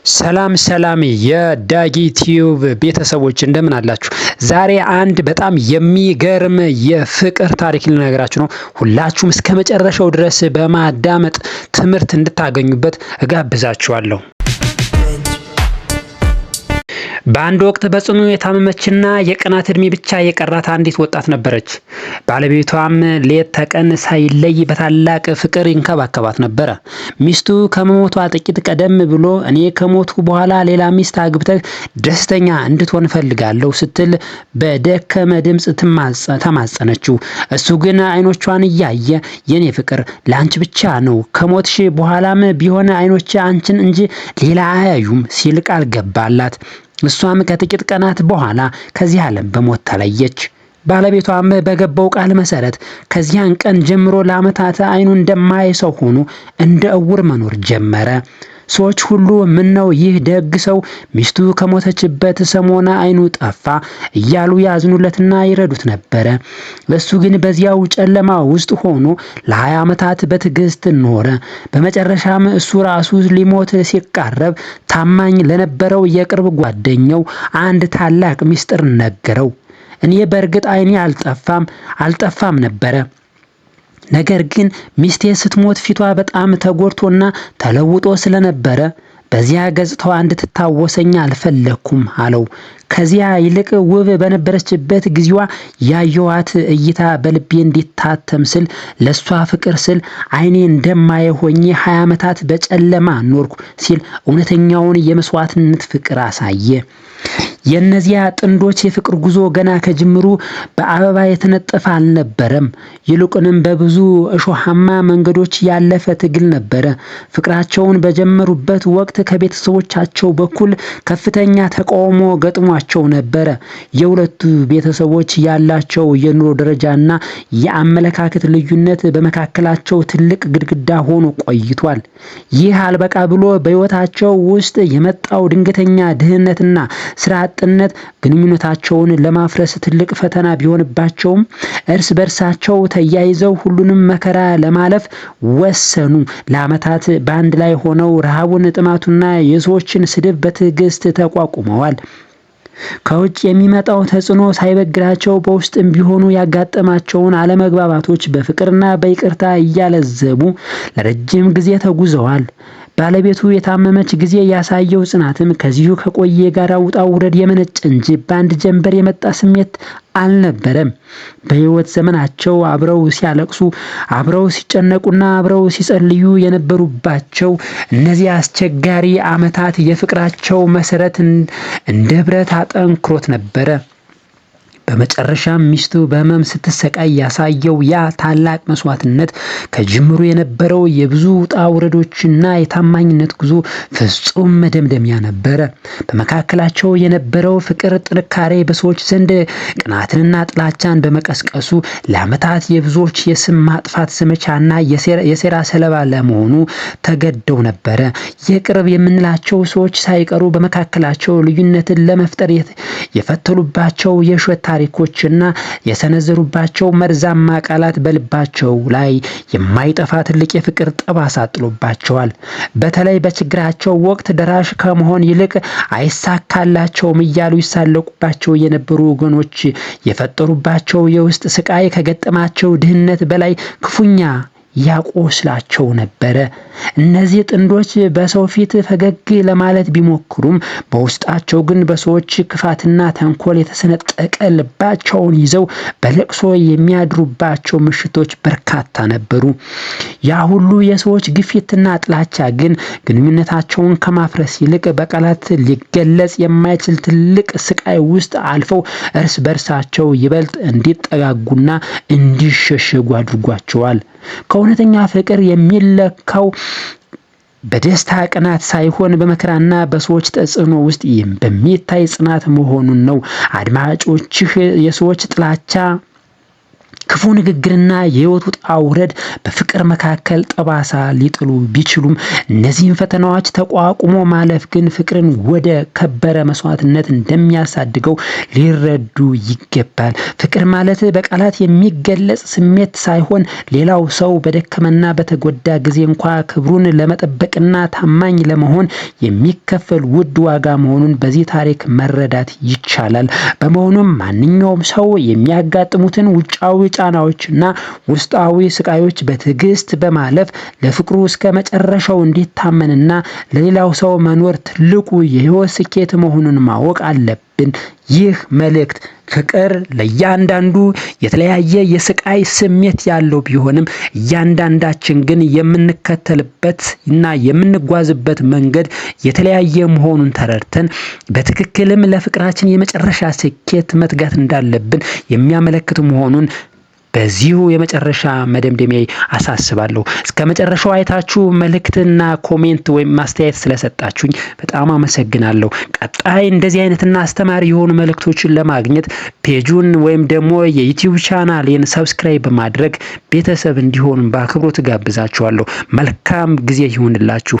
ሰላም ሰላም የዳጊ ቲዩብ ቤተሰቦች እንደምን አላችሁ? ዛሬ አንድ በጣም የሚገርም የፍቅር ታሪክ ልነግራችሁ ነው። ሁላችሁም እስከ መጨረሻው ድረስ በማዳመጥ ትምህርት እንድታገኙበት እጋብዛችኋለሁ። በአንድ ወቅት በጽኑ የታመመችና የቀናት ዕድሜ ብቻ የቀራት አንዲት ወጣት ነበረች። ባለቤቷም ሌት ተቀን ሳይለይ በታላቅ ፍቅር ይንከባከባት ነበረ። ሚስቱ ከመሞቷ ጥቂት ቀደም ብሎ እኔ ከሞትኩ በኋላ ሌላ ሚስት አግብተህ ደስተኛ እንድትሆን እፈልጋለሁ ስትል በደከመ ድምፅ ተማጸነችው። እሱ ግን አይኖቿን እያየ የኔ ፍቅር ለአንቺ ብቻ ነው፣ ከሞትሽ በኋላም ቢሆን አይኖቼ አንቺን እንጂ ሌላ አያዩም ሲል ቃል ገባላት። እሷም ከጥቂት ቀናት በኋላ ከዚህ ዓለም በሞት ተለየች። ባለቤቷም በገባው ቃል መሰረት ከዚያን ቀን ጀምሮ ለዓመታት አይኑ እንደማያይ ሰው ሆኖ እንደ እውር መኖር ጀመረ። ሰዎች ሁሉ ምነው ይህ ደግ ሰው ሚስቱ ከሞተችበት ሰሞን አይኑ ጠፋ እያሉ ያዝኑለትና ይረዱት ነበረ። እሱ ግን በዚያው ጨለማ ውስጥ ሆኖ ለ20 ዓመታት በትዕግስት ኖረ። በመጨረሻም እሱ ራሱ ሊሞት ሲቃረብ ታማኝ ለነበረው የቅርብ ጓደኛው አንድ ታላቅ ምስጢር ነገረው። እኔ በእርግጥ አይኔ አልጠፋም አልጠፋም ነበረ፣ ነገር ግን ሚስቴ ስትሞት ፊቷ በጣም ተጎድቶና ተለውጦ ስለነበረ በዚያ ገጽታዋ እንድትታወሰኝ አልፈለግኩም አለው። ከዚያ ይልቅ ውብ በነበረችበት ጊዜዋ ያየኋት እይታ በልቤ እንዲታተም ስል፣ ለእሷ ፍቅር ስል አይኔ እንደማያይ ሆኜ 20 ዓመታት በጨለማ ኖርኩ ሲል እውነተኛውን የመስዋዕትነት ፍቅር አሳየ። የእነዚያ ጥንዶች የፍቅር ጉዞ ገና ከጅምሩ በአበባ የተነጠፈ አልነበረም። ይልቁንም በብዙ እሾሃማ መንገዶች ያለፈ ትግል ነበረ። ፍቅራቸውን በጀመሩበት ወቅት ከቤተሰቦቻቸው በኩል ከፍተኛ ተቃውሞ ገጥሟቸው ነበረ። የሁለቱ ቤተሰቦች ያላቸው የኑሮ ደረጃና የአመለካከት ልዩነት በመካከላቸው ትልቅ ግድግዳ ሆኖ ቆይቷል። ይህ አልበቃ ብሎ በሕይወታቸው ውስጥ የመጣው ድንገተኛ ድህነትና ስራ አጥነት ግንኙነታቸውን ለማፍረስ ትልቅ ፈተና ቢሆንባቸውም እርስ በእርሳቸው ተያይዘው ሁሉንም መከራ ለማለፍ ወሰኑ። ለዓመታት በአንድ ላይ ሆነው ረሃቡን፣ ጥማቱና የሰዎችን ስድብ በትዕግስት ተቋቁመዋል። ከውጭ የሚመጣው ተጽዕኖ ሳይበግራቸው በውስጥም ቢሆኑ ያጋጠማቸውን አለመግባባቶች በፍቅርና በይቅርታ እያለዘቡ ለረጅም ጊዜ ተጉዘዋል። ባለቤቱ የታመመች ጊዜ ያሳየው ጽናትም ከዚሁ ከቆየ የጋራ ውጣ ውረድ የመነጨ እንጂ በአንድ ጀንበር የመጣ ስሜት አልነበረም። በሕይወት ዘመናቸው አብረው ሲያለቅሱ፣ አብረው ሲጨነቁና አብረው ሲጸልዩ የነበሩባቸው እነዚህ አስቸጋሪ ዓመታት የፍቅራቸው መሰረት እንደ ብረት አጠንክሮት ነበረ። በመጨረሻም ሚስቱ በህመም ስትሰቃይ ያሳየው ያ ታላቅ መስዋዕትነት ከጅምሩ የነበረው የብዙ ውጣ ውረዶችና የታማኝነት ጉዞ ፍጹም መደምደሚያ ነበረ። በመካከላቸው የነበረው ፍቅር ጥንካሬ በሰዎች ዘንድ ቅናትንና ጥላቻን በመቀስቀሱ ለዓመታት የብዙዎች የስም ማጥፋት ዘመቻና የሴራ ሰለባ ለመሆኑ ተገደው ነበረ። የቅርብ የምንላቸው ሰዎች ሳይቀሩ በመካከላቸው ልዩነትን ለመፍጠር የፈተሉባቸው የውሸት ታሪኮችና የሰነዘሩባቸው መርዛማ ቃላት በልባቸው ላይ የማይጠፋ ትልቅ የፍቅር ጠባሳ ጥሎባቸዋል። በተለይ በችግራቸው ወቅት ደራሽ ከመሆን ይልቅ አይሳካላቸውም እያሉ ይሳለቁባቸው የነበሩ ወገኖች የፈጠሩባቸው የውስጥ ስቃይ ከገጠማቸው ድህነት በላይ ክፉኛ ያቆስላቸው ነበረ። እነዚህ ጥንዶች በሰው ፊት ፈገግ ለማለት ቢሞክሩም በውስጣቸው ግን በሰዎች ክፋትና ተንኮል የተሰነጠቀ ልባቸውን ይዘው በለቅሶ የሚያድሩባቸው ምሽቶች በርካታ ነበሩ። ያ ሁሉ የሰዎች ግፊትና ጥላቻ ግን ግንኙነታቸውን ከማፍረስ ይልቅ በቃላት ሊገለጽ የማይችል ትልቅ ስቃይ ውስጥ አልፈው እርስ በእርሳቸው ይበልጥ እንዲጠጋጉና እንዲሸሸጉ አድርጓቸዋል። ከእውነተኛ ፍቅር የሚለካው በደስታ ቀናት ሳይሆን በመከራና በሰዎች ተጽዕኖ ውስጥ በሚታይ ጽናት መሆኑን ነው። አድማጮችህ የሰዎች ጥላቻ ክፉ ንግግርና የህይወት ውጣ ውረድ በፍቅር መካከል ጠባሳ ሊጥሉ ቢችሉም እነዚህን ፈተናዎች ተቋቁሞ ማለፍ ግን ፍቅርን ወደ ከበረ መስዋዕትነት እንደሚያሳድገው ሊረዱ ይገባል። ፍቅር ማለት በቃላት የሚገለጽ ስሜት ሳይሆን ሌላው ሰው በደከመና በተጎዳ ጊዜ እንኳ ክብሩን ለመጠበቅና ታማኝ ለመሆን የሚከፈል ውድ ዋጋ መሆኑን በዚህ ታሪክ መረዳት ይቻላል። በመሆኑም ማንኛውም ሰው የሚያጋጥሙትን ውጫዊ ጫናዎችና ውስጣዊ ስቃዮች በትዕግስት በማለፍ ለፍቅሩ እስከ መጨረሻው እንዲታመንና ለሌላው ሰው መኖር ትልቁ የህይወት ስኬት መሆኑን ማወቅ አለብን። ይህ መልእክት ፍቅር ለእያንዳንዱ የተለያየ የስቃይ ስሜት ያለው ቢሆንም እያንዳንዳችን ግን የምንከተልበት እና የምንጓዝበት መንገድ የተለያየ መሆኑን ተረድተን በትክክልም ለፍቅራችን የመጨረሻ ስኬት መትጋት እንዳለብን የሚያመለክት መሆኑን በዚሁ የመጨረሻ መደምደሚያ አሳስባለሁ። እስከ መጨረሻው አይታችሁ መልእክትና comment ወይም ማስተያየት ስለሰጣችሁኝ በጣም አመሰግናለሁ። ቀጣይ እንደዚህ አይነትና አስተማሪ የሆኑ መልእክቶችን ለማግኘት page ኡን ወይም ደግሞ የ YouTube ቻናሌን subscribe በማድረግ ቤተሰብ እንዲሆኑ በአክብሮት ጋብዛችኋለሁ። መልካም ጊዜ ይሁንላችሁ።